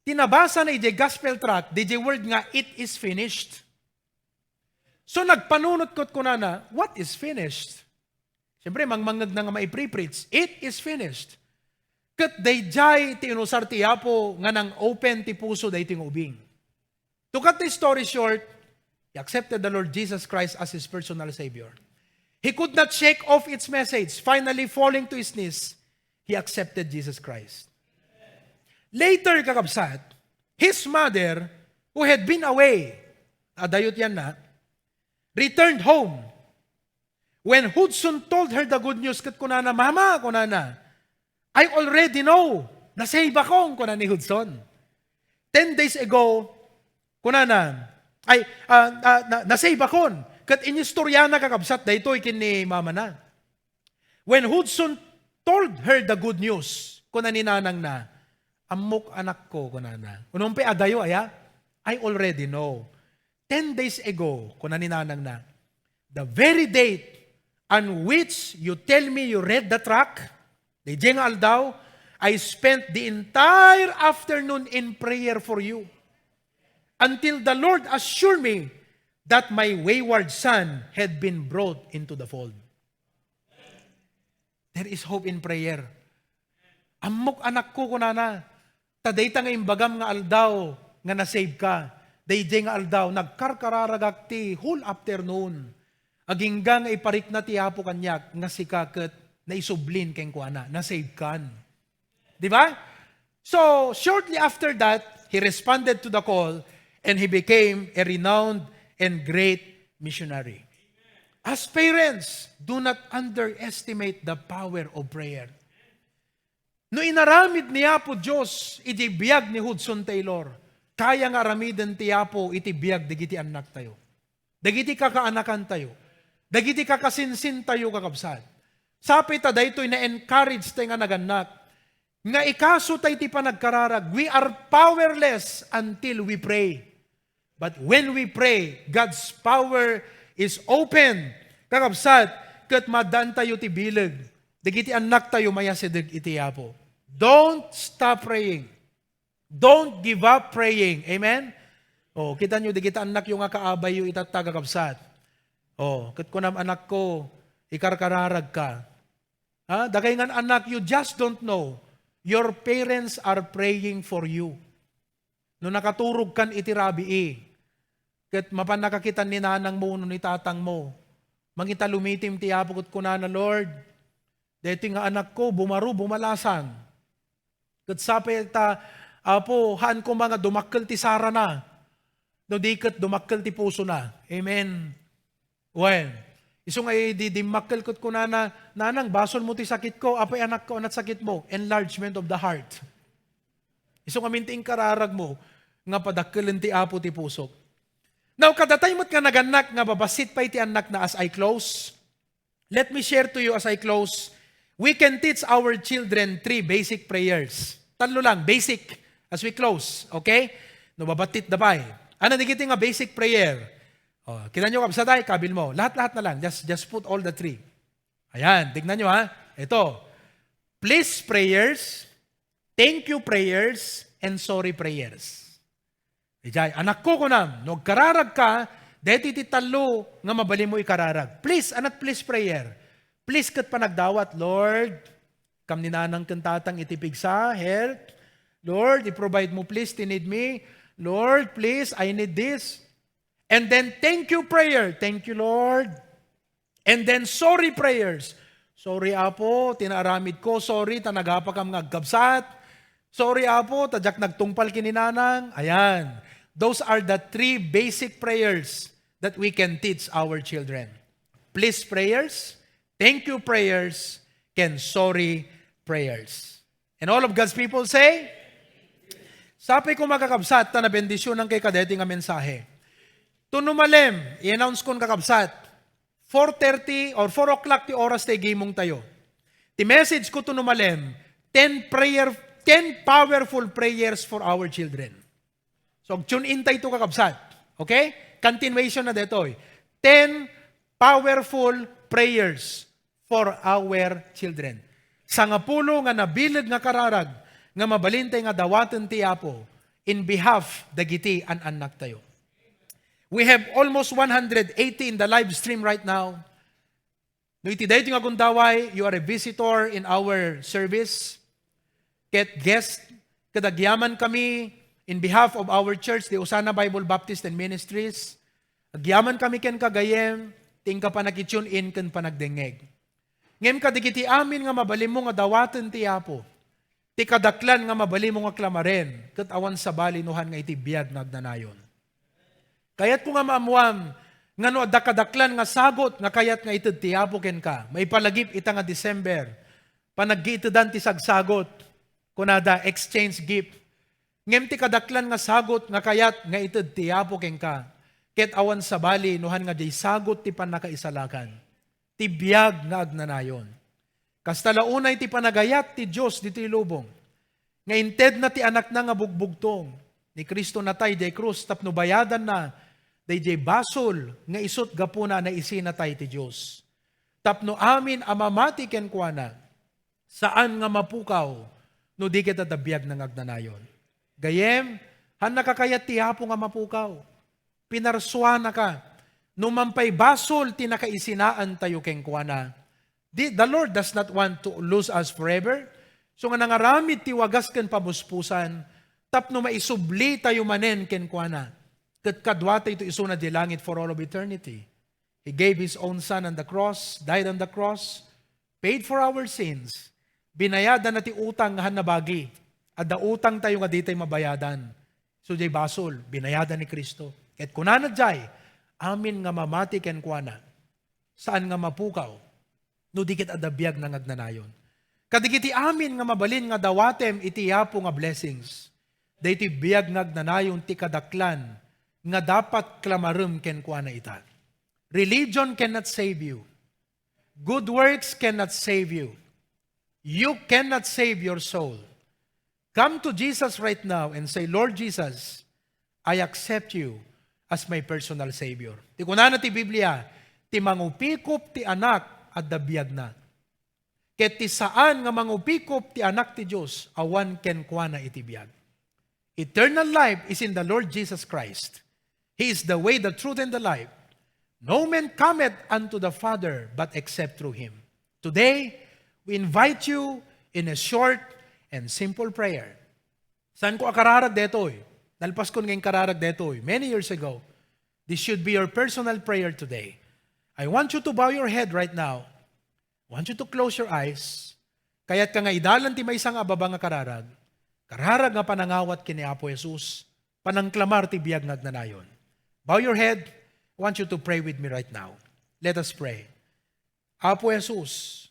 ti nabasana idiay gospel tract, diay word nga, "It is finished." So, nagpanunot ket kunana, "What is finished?" Siyempre, mangmangngegna nga maiprepreach, "It is finished." Ket daydiay ti inusar ti Apo nga nang-open ti puso daytoy nga ubing. To cut the story short, he accepted the Lord Jesus Christ as his personal Savior. He could not shake off its message. Finally, falling to his knees, he accepted Jesus Christ. Later, kakabsat, his mother, who had been away, adayo ti annak, returned home. When Hudson told her the good news, ket kunana, "Mama," kunana, "I already know. Nasave akon," kuna ni Hudson. Ten days ago, kunana, ay, ah, ah, na, "Nasave akon." Ket inistoriana, kakabsat, daytoy ken ni mamana. When Hudson told her the good news, kuna ni nanangna, "Ammok, anakko," kunana. Unong pay adayo, aya? "I already know. Ten days ago," kuna ni nanangna, "the very date on which you tell me you read the tract, daydiay nga aldaw, I spent the entire afternoon in prayer for you until the Lord assured me that my wayward son had been brought into the fold." There is hope in prayer. "Ammok, anakko," kunana, "ta dayta nga imbagam nga aldaw nga nasave ka, daydiay nga aldaw, nagkarkararagak ti whole afternoon. Agingga nga iparikna ti Apo kaniak nga sika ket naisublin kenkuana, nasave kan." Di ba? So, shortly after that, he responded to the call and he became a renowned and great missionary. As parents, do not underestimate the power of prayer. No inaramid ni Apo Dios iti biag ni Hudson Taylor, kaya nga aramiden ti Apo iti biag dagiti annaktayo, dagiti kakaanakantayo, dagiti kakasinsintayo, kakabsat. Sapay ta daytoy na-encourage tay nga nagannak nga ikaso tay ti panagkararag. We are powerless until we pray. But when we pray, God's power is open. Kakabsat, ket maaddaantayo ti bileg. Dagiti annaktayo mayasideg iti Apo. Don't stop praying. Don't give up praying. Amen? Oh, kita nyo, dagiti annakyo nga kaabayyo itatta, kakabsat. Oh, ket kunam, "Anakko, ikarkararagka." Ha? Dakay ngan annak, you just don't know. Your parents are praying for you. No nakaturogkan iti rabii, ket mapan nakakitan ni nanangmo wenno ni tatangmo, mangita lumitim ti Apo ket kunana, "Lord, daytoy nga anakko, bumaro, bumalasan. Ket sapay ta, Apo, haan koma nga dumakkel ti sarana, no di ket dumakkel ti pusona." Amen. Wen, isu nga idi dimmakkel ket kunana, "Nanang, basolmo ti sakitko." "Apay, anakko, anat sakitmo?" "Enlargement of the heart." Isu ngamin ti inkararagmo nga padakkelen ti Apo ti pusok. Now, kadatay met nga nagannak nga babassit pay ti annakna as I close. Let me share to you as I close. We can teach our children three basic prayers. Tallo lang, basic, as we close. Okay? No, babattit da pay. Ano dagiti nga basic prayer? Oh, kita nyo, kabsat, ay, kabil mo. Lahat-lahat na lang. Just, just put all the three. Ayan, tignan nyo, ha. Ito. Please prayers, thank you prayers, and sorry prayers. Ijay, "Anakko," kunam, "no agkararag ka, daytoy ti tallo nga mabalin mo ikararag. Please, anat please prayer. Please ket panagdawat, Lord, kam ni nanang ken tatang iti pigsa, health. Lord, i-provide mo please ti need mi. Lord, please, I need this." And then, thank you prayer. "Thank you, Lord. And then sorry prayers. "Sorry, Apo, ti naaramid ko. Sorry ta nagapakam nga agkabsat. Sorry, Apo, ta diak nagtungpal ken ni Nanang." Ayan. Those are the three basic prayers that we can teach our children. Please prayers, thank you prayers, ken sorry prayers. And all of God's people say, Sapay ko, mga kakabsat, ta nabendisyonankayo kadaytoy nga mensahe. Tuno malem, i-announce kon, kakabsat, four thirty or four o'clock ti oras ti gimong tayo. Ti message ko tuno malem, ten prayer, ten powerful prayers for our children. So, tune in tayo to, kakabsat. Okay? Continuation na detoy. Ten powerful prayers for our children. Sangapulo nga nabileg nga kararag nga mabalin tayo nga dawaten ti Apo in behalf dagiti an-annaktayo. We have almost one hundred eighty in the live stream right now. No iti daytoy nga gundaway, you are a visitor in our service. Ket guest, ket agyaman kami in behalf of our church, the Osana Bible Baptist and Ministries. Agyaman kami kenka gayyem, ti inka panaki-tune in ken panagdengngeg. Ngem kadagiti amin nga mabalinmo nga dawaten ti Apo, ti kadaklan nga mabalinmo nga klamaren, ket awan sabali no han nga iti biag nga agnanayon. Kayatko nga maammuam nga no adda kadaklan nga sagut nga kayat nga ited ti Apo kenka, maipalagip ita nga December, panaggiitedan ti sagsagut, kunada, exchange gift. Ngem ti kadaklan nga sagut nga kayat nga ited ti Apo kenka, ket awan sabali no han nga diay sagut ti pannakaisalakan ti biag nga agnanayon. Kasta la unay ti panagayat ti Dios ditoy lubong, nga intedna ti Anakna nga bugbugtong, ni Cristo natay diay krus tapno bayadanna daydiay basol nga isut' gapuna a naisinatay ti Dios. Tapno amin a mamati kenkuana, saan nga mapukaw no di ket adda biagna nga agnanayon. Gayyem, han nakakayat ti Apo nga mapukaw. Pinarsuanaka no man pay basol ti nakaisinaantayo kenkuana. The, the Lord does not want to lose us forever. So nga nangaramid ti wagas ken pamuspusan, tapno maisubli tayo manen kenkuana. Ket kaduatayo iti isuna diay langit for all of eternity. He gave His own Son on the cross, died on the cross, paid for our sins. Binayadanna ti utang nga han nabagi. Adda utangtayo nga ditay mabayadan. So, diay basol, binayadan ni Cristo. Ket kunana diay, amin nga mamati kenkuana, saan nga mapukaw, no di ket adda biagna nga agnanayon. Kadagiti amin nga mabalin nga dawatem iti Apo nga blessings, daytoy biag nga agnanayon ti kadaklan nga dapat klamarem kenkuana ita. Religion cannot save you. Good works cannot save you. You cannot save your soul. Come to Jesus right now and say, "Lord Jesus, I accept you as my personal Savior." Ti kunana ti Biblia, "Ti mangupikup ti Anak, adda biagna. Ket ti saan nga mangupikup ti Anak ti Dios, awan kenkuana iti biag." Eternal life is in the Lord Jesus Christ. He is the way, the truth, and the life. No man cometh unto the Father but except through Him. Today, we invite you in a short and simple prayer. Saanko a kararag daytoy. Nalpaskon nga inkararag daytoy many years ago. This should be your personal prayer today. I want you to bow your head right now. I want you to close your eyes. Kayatka nga idalan ti maysa nga ababa nga kararag. Kararag nga panangawat ken ni Apo Jesus, panangklamar ti biag nga agnanayon. Bow your head. I want you to pray with me right now. Let us pray. Apo Jesus,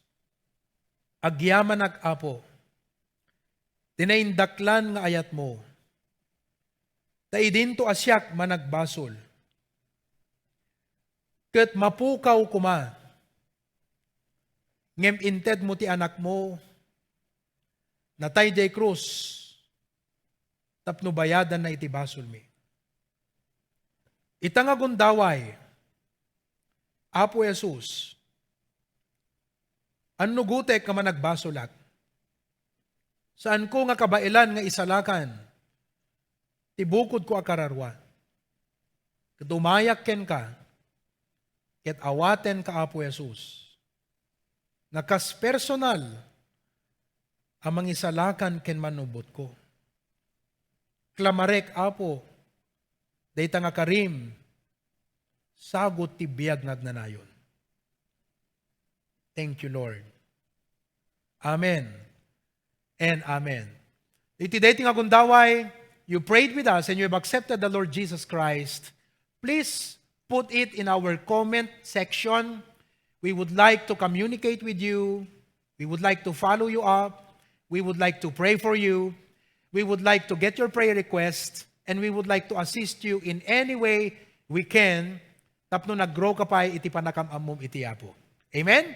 agyamanak, Apo, ti naindaklan nga ayatmo. Ta idinto a siak managbasol. Ket mapukaw koma. Ngem intedmo ti Anakmo, natay diay krus, tapno bayadanna iti basolmi. Ita nga gundaway, Apo Jesus, annugotek nga managbasolak. Saanko nga kabaelan nga isalakan ti bukodko a kararua. Ket umayak kenka, ket awatenka, Apo Jesus, nga kas personal a mangisalakan ken manubotko. Klamarek, Apo, dayta nga karim, sagut ti biag nga agnanayon. Thank you, Lord. Amen and amen. Iti daytoy nga gundaway, you prayed with us and you have accepted the Lord Jesus Christ, please put it in our comment section. We would like to communicate with you. We would like to follow you up. We would like to pray for you. We would like to get your prayer request. And we would like to assist you in any way we can tapno nag-grow ka pay iti pannakam-ammom iti Apo. Amen?